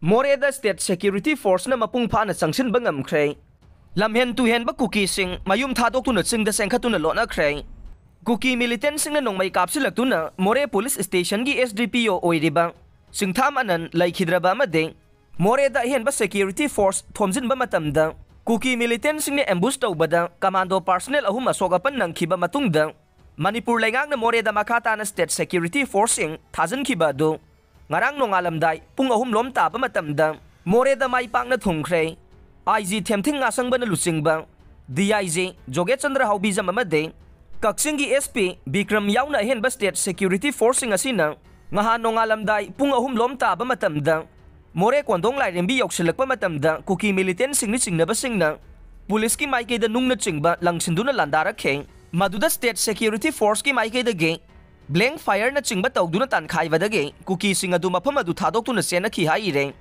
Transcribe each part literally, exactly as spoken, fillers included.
ꯃꯣꯔꯦꯗ state security forceꯅ ꯃꯄꯨꯡ ꯐꯥꯅ ꯆꯪꯁꯤꯟꯕ ꯉꯝꯈ꯭ꯔꯦ꯫ ꯂꯝꯍꯦꯟ ꯇꯨꯍꯦꯟꯕ ꯀꯨꯀꯤꯁꯤꯡ ꯃꯌꯨꯝ ꯊꯥꯗꯣꯛꯇꯨꯅ ꯆꯤꯡꯗ ꯆꯦꯟꯈꯠꯇꯨꯅ ꯂꯣꯠꯅꯈ꯭ꯔꯦ꯫ ꯀꯨꯀꯤ militantꯁꯤꯡꯅ ꯅꯣꯡꯃꯩ ꯀꯥꯞꯁꯤꯜꯂꯛꯇꯨꯅ ꯃꯣꯔꯦ police stationꯒꯤ S D P O ꯑꯣꯏꯔꯤꯕ ꯆꯤꯡꯊꯥꯝ ꯑꯅꯟ ꯂꯩꯈꯤꯗ꯭ꯔꯕ ꯑꯃꯗꯤ ꯃꯣꯔꯦꯗ ꯑꯍꯦꯟꯕ security force ꯊꯣꯝꯖꯤꯟꯕ ꯃꯇꯝꯗ ꯀꯨꯀꯤ militantꯁꯤꯡꯅ ambush ꯇꯧꯕꯗ commando personnel ꯑꯍꯨꯝ ꯑꯁꯣꯛ ꯑꯄꯟ ꯅꯪꯈꯤꯕ ꯃꯇꯨꯡꯗ ꯃꯅꯤꯄꯨꯔ ꯂꯩꯉꯥꯛꯅ ꯃꯣꯔꯦꯗ ꯃꯈꯥ ꯇꯥꯅ state security forceꯁꯤꯡ ꯊꯥꯖꯤꯟꯈꯤꯕ ꯑꯗꯨ ꯉꯔꯥꯡ ꯅꯣꯡꯉꯥꯂꯝꯗꯥꯏ ꯄꯨꯡ ꯑꯍꯨꯝ ꯂꯣꯝ ꯇꯥꯕ ꯃꯇꯝꯗ ꯃꯣꯔꯦꯗ ꯃꯥꯏ ꯄꯥꯛꯅ ꯊꯨꯡꯈ꯭ꯔꯦ꯫ I G ꯊꯦꯝꯊꯤꯡ ꯉꯥꯁꯪꯕꯅ ꯂꯨꯆꯤꯡꯕ D I G ꯖꯣꯒꯦꯆꯟꯗ꯭ꯔ ꯍꯥꯎꯕꯤꯖꯝ ꯑꯃꯗꯤ ꯀꯛꯆꯤꯡꯒꯤ S P ꯕꯤꯀ꯭ꯔꯝ ꯌꯥꯎꯅ ꯑꯍꯦꯟꯕ state security forceꯁꯤꯡ ꯑꯁꯤꯅ ꯉꯍꯥꯟ ꯅꯣꯡꯉꯥꯂꯝꯗꯥꯏ ꯄꯨꯡ ꯑꯍꯨꯝ ꯂꯣꯝ ꯇꯥꯕ ꯃꯇꯝꯗ ꯃꯣꯔꯦ ꯀꯣꯟꯗꯣꯡ ꯂꯥꯏꯔꯦꯝꯕꯤ ꯌꯧꯁꯤꯜꯂꯛꯄ ꯃꯇꯝꯗ ꯀꯨꯀꯤ militantꯁꯤꯡꯅ ꯆꯤꯡꯅꯕꯁꯤꯡꯅ policeꯀꯤ ꯃꯥꯏꯀꯩꯗ ꯅꯨꯡꯅꯆꯤꯡꯕ ꯂꯪꯁꯤꯟꯗꯨꯅ ꯂꯥꯟꯗꯥꯔꯛꯈꯤ꯫ ꯃꯗꯨꯗ state security forceꯀꯤ ꯃꯥꯏꯀꯩꯗꯒꯤ blank fireꯅꯆꯤꯡꯕ ꯇꯧꯗꯨꯅ ꯇꯥꯟꯈꯥꯏꯕꯗꯒꯤ ꯀꯨꯀꯤꯁꯤꯡ ꯑꯗꯨ ꯃꯐꯝ ꯑꯗꯨ ꯊꯥꯗꯣꯛꯇꯨꯅ ꯆꯦꯟꯅꯈꯤ ꯍꯥꯏꯔꯤ꯫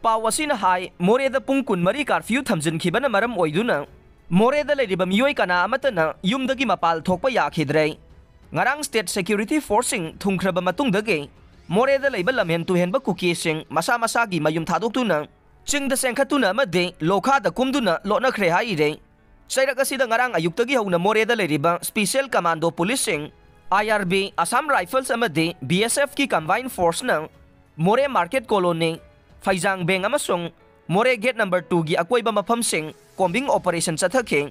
ꯄꯥꯎ ꯑꯁꯤꯅ ꯍꯥꯏ, ꯃꯣꯔꯦꯗ ꯄꯨꯡ ꯀꯨꯟꯃꯔꯤ curfew ꯊꯝꯖꯤꯟꯈꯤꯕꯅ ꯃꯔꯝ ꯑꯣꯏꯗꯨꯅ ꯃꯣꯔꯦꯗ ꯂꯩꯔꯤꯕ ꯃꯤꯑꯣꯏ ꯀꯅꯥ ꯑꯃꯠꯇꯅ ꯌꯨꯝꯗꯒꯤ ꯃꯄꯥꯜ ꯊꯣꯛꯄ ꯌꯥꯈꯤꯗ꯭ꯔꯦ꯫ ꯉꯔꯥꯡ state security forceꯁꯤꯡ ꯊꯨꯡꯈ꯭ꯔꯕ ꯃꯇꯨꯡꯗꯒꯤ ꯃꯣꯔꯦꯗ ꯂꯩꯕ ꯂꯝꯍꯦꯟ ꯇꯨꯍꯦꯟꯕ ꯀꯨꯀꯤꯁꯤꯡ ꯃꯁꯥ ꯃꯁꯥꯒꯤ ꯃꯌꯨꯝ ꯊꯥꯗꯣꯛꯇꯨꯅ ꯆꯤꯡꯗ ꯆꯦꯟꯈꯠꯇꯨꯅ ꯑꯃꯗꯤ ꯂꯣꯈꯥꯗ ꯀꯨꯝꯗꯨꯅ ꯂꯣꯠꯅꯈ꯭ꯔꯦ ꯍꯥꯏꯔꯤ꯫ ꯆꯩꯔꯛ ꯑꯁꯤꯗ ꯉꯔꯥꯡ ꯑꯌꯨꯛꯇꯒꯤ ꯍꯧꯅ ꯃꯣꯔꯦꯗ ꯂꯩꯔꯤꯕ special commando policeꯁꯤꯡ, I R B, Assam Rifles ꯑꯃꯗꯤ B S Fꯀꯤ combined forceꯅ ꯃꯣꯔꯦ market colony, ꯐꯩꯖꯥꯡ ꯕꯦꯡ ꯑꯃꯁꯨꯡ ꯃꯣꯔꯦ gate number twoꯒꯤ ꯑꯀꯣꯏꯕ ꯃꯐꯝꯁꯤꯡ combing operation ꯆꯠꯊꯈꯤ꯫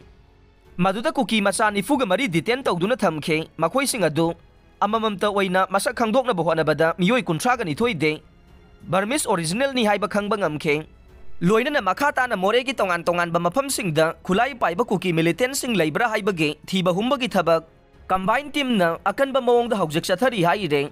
ꯃꯗꯨꯗ ꯀꯨꯀꯤ ꯃꯆꯥ ꯅꯤꯐꯨꯒ ꯃꯔꯤ detain ꯇꯧꯗꯨꯅ ꯊꯝꯈꯤ꯫ ꯃꯈꯣꯏꯁꯤꯡ ꯑꯗꯨ ꯑꯃꯃꯝꯇ ꯑꯣꯏꯅ ꯃꯁꯛ ꯈꯪꯗꯣꯛꯅꯕ ꯍꯣꯠꯅꯕꯗ ꯃꯤꯑꯣꯏ ꯀꯨꯟꯊ꯭ꯔꯥꯒ ꯅꯤꯊꯣꯏꯗꯤ Burmese originalꯅꯤ ꯍꯥꯏꯕ ꯈꯪꯕ ꯉꯝꯈꯤ꯫ ꯂꯣꯏꯅꯅ ꯃꯈꯥ ꯇꯥꯅ ꯃꯣꯔꯦꯒꯤ ꯇꯣꯉꯥꯟ ꯇꯣꯉꯥꯟꯕ ꯃꯐꯝꯁꯤꯡꯗ ꯈꯨꯠꯂꯥꯏ ꯄꯥꯏꯕ ꯀꯨꯀꯤ militantꯁꯤꯡ ꯂꯩꯕ꯭ꯔꯥ ꯍꯥꯏꯕꯒꯤ ꯊꯤꯕ ꯍꯨꯝꯕꯒꯤ ꯊꯕꯛ combined teamꯅ ꯑꯀꯟꯕ ꯃꯑꯣꯡꯗ ꯍꯧꯖꯤꯛ ꯆꯠꯊꯔꯤ ꯍꯥꯏꯔꯤ꯫